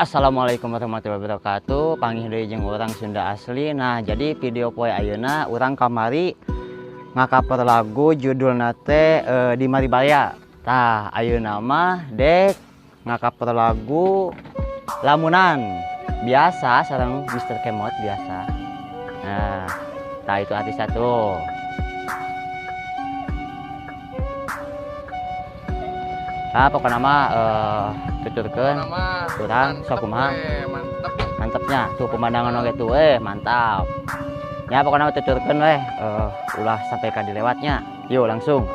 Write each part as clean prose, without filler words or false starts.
Assalamualaikum warahmatullahi wabarakatuh. Panggih deui jeung urang Sunda Asli. Nah, jadi video poe ayeuna urang kamari ngacover lagu judulna teh di Maribaya. Tah, ayeuna mah dek ngacover lagu Lamunan. Biasa sareng Mr. Kemot biasa. Nah, tah itu artis satu. Nah, pokoknya mah tuturkeun kurang sok kumaha. Mantep. Mantepnya tuh pemandangan oge tuh mantap. Ya pokoknya mah tuturkeun weh ulah sampai ka dilewatnya. Yuk langsung.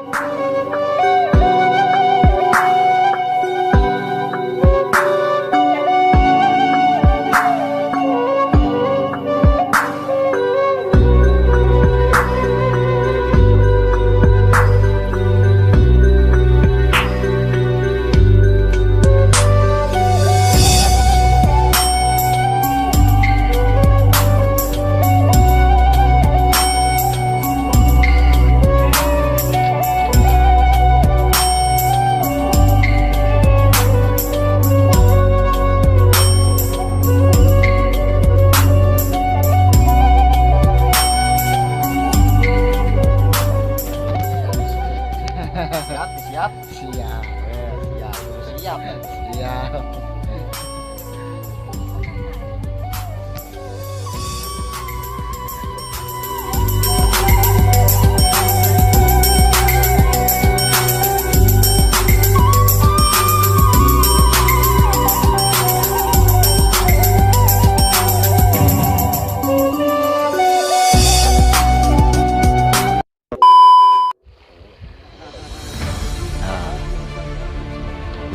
Siap, siap, Siap. Siap, siap. Siap.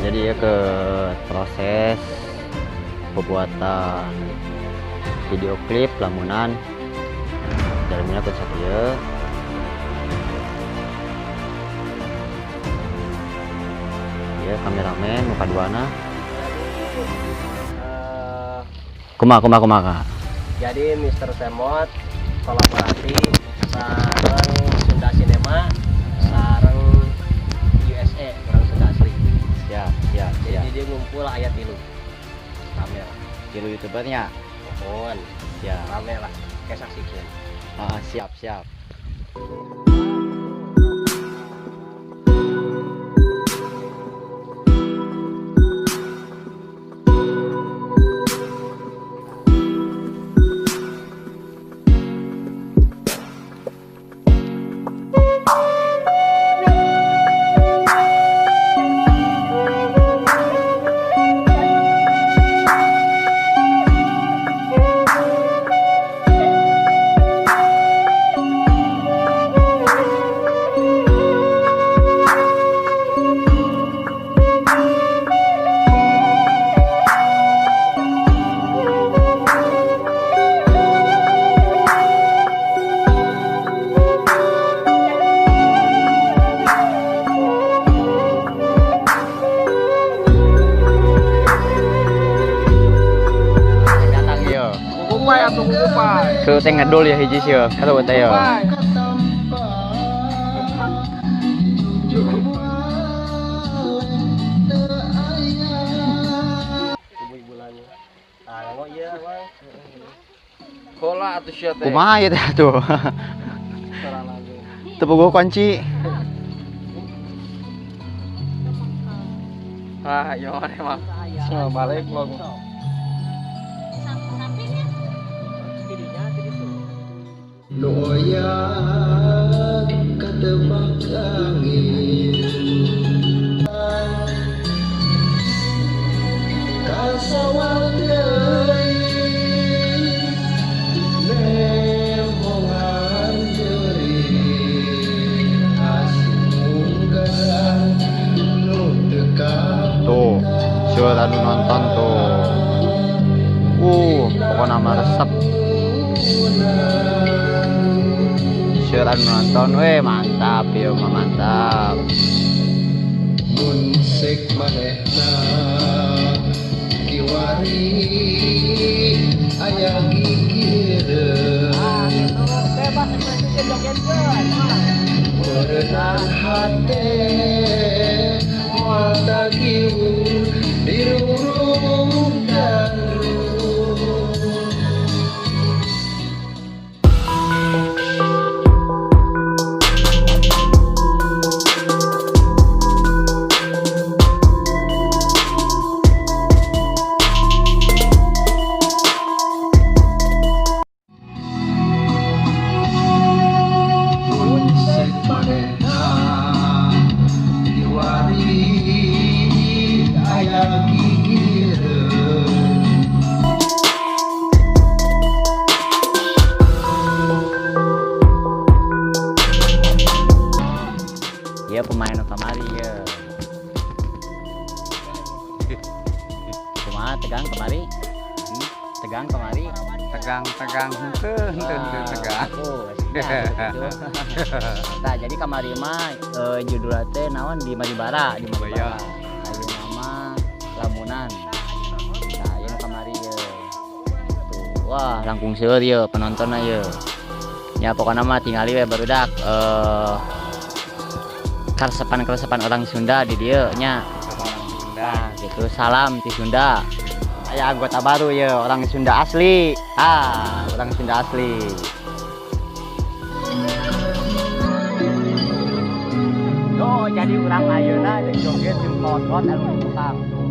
Jadi ya ke proses pembuatan video klip Lamunan jalannya ke sakieu. Ya kameramen muka duana. Kumaha kumaha kumaha. Jadi Mr. Semot kolaborasi sareng Sunda Cinema sareng USA orang Sunda Asli. Siap, siap, Jadi siap. dia ngumpul aya tilu rame lah. Tilu youtubernya. Mohon Siap. rame lah kayak saksikan. Ah, siap, siap. Datang yo. Kukupai atau kukupai. Kru teh ngedul ya hiji sih. Kru teh yo. Ibu-ibu lagi. Ah, ngomong iya, Bang. Kola atau sia teh. Kumaha ieu teh atuh? Suara lagu. Teu bogo kunci. Wah, iya mana emang. Semua balik vlog. Tidinya tadi tuh. Noyak katebak angin kasawal deui nembongan deui asunggaran nu teu Tuh, seueur anu nonton tuh. Pokoknya mah resep. Seueur anu nonton we, mantap ieu mah, mantap. Mun sek manehna kiwari aya gigireun. Ah, gitu. Bebas ekspresi jogetkeun. Meureunan hate moal tagiwur dirurung dan. Mun sek manehna kiwari aya gigireun. Ieu pemain nu kamari ye. Kumaha, tegang kamari? Hmm? Tegang kamari? Tegang, tegang, henteu, henteu, henteu tegang. Bagus. Nah, gitu. Nah, jadi kamari mah judulna teh naon, di Maribara, di Maribara. Ayeuna mah Lamunan. Nah, ieu nu kamari ye. Tuh, wah, langkung seueur ye penontonnya ye. Ya pokoknya mah tingali we barudak karesepan-karesepan orang Sunda di dieu nya. Orang Sunda. Nah, gitu, salam ti Sunda. Aya anggota baru ya, orang Sunda asli. Ah, orang Sunda asli. Tuh, jadi urang ayeuna jeung joget jeung kolot-kolot anu di tukang tuh.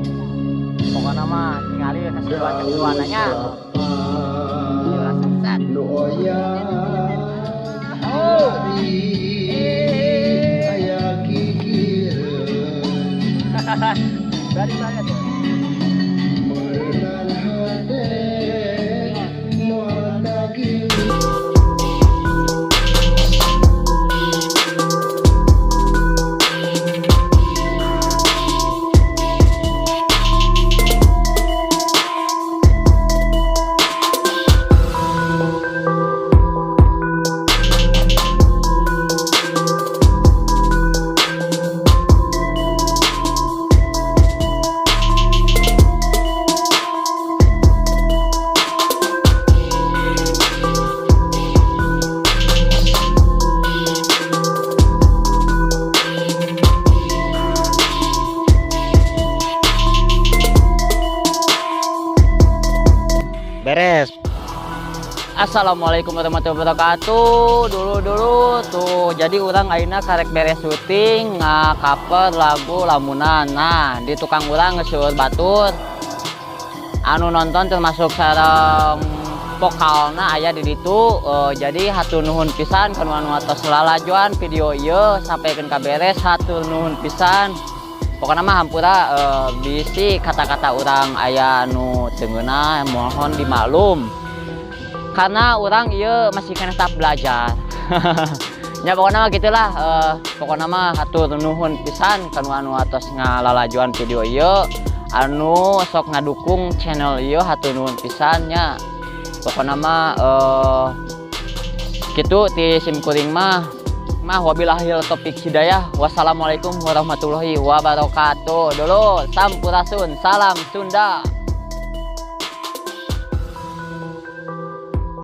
Pokokna mah tingali keseruan-keseruannya. Gila, sukses. Nu oyak Oh. aya gigireun. Berani banget ya. Meureunan hate moal tagiwur. Beres. Assalamualaikum warahmatullahi wabarakatuh. Dulu dulu tuh, jadi urang ayeuna karek beres syuting nga-cover lagu Lamunan. Nah, di tukang urang geus seueur batur anu nonton, termasuk sareng vokalna aya di ditu. Jadi hatur nuhun pisan kana anu atos lalajoan video ieu sampaikan ka beres, hatur nuhun pisan. Pokoknya mah hampura bisi kata-kata urang aya nu teu ngeunah, mohon dimaklum karena urang ieu masih kena tahap belajar ya. Pokoknya mah gitulah, pokoknya mah hatur nuhun pisan kana anu atos ngalalajoan video ieu, anu sok ngadukung channel ieu, hatur nuhun pisan nya. Pokoknya mah gitu ti sim kuring mah mah wabillahi taufik hidayah, wassalamualaikum warahmatullahi wabarakatuh. Dulu sampurasun, salam Sunda.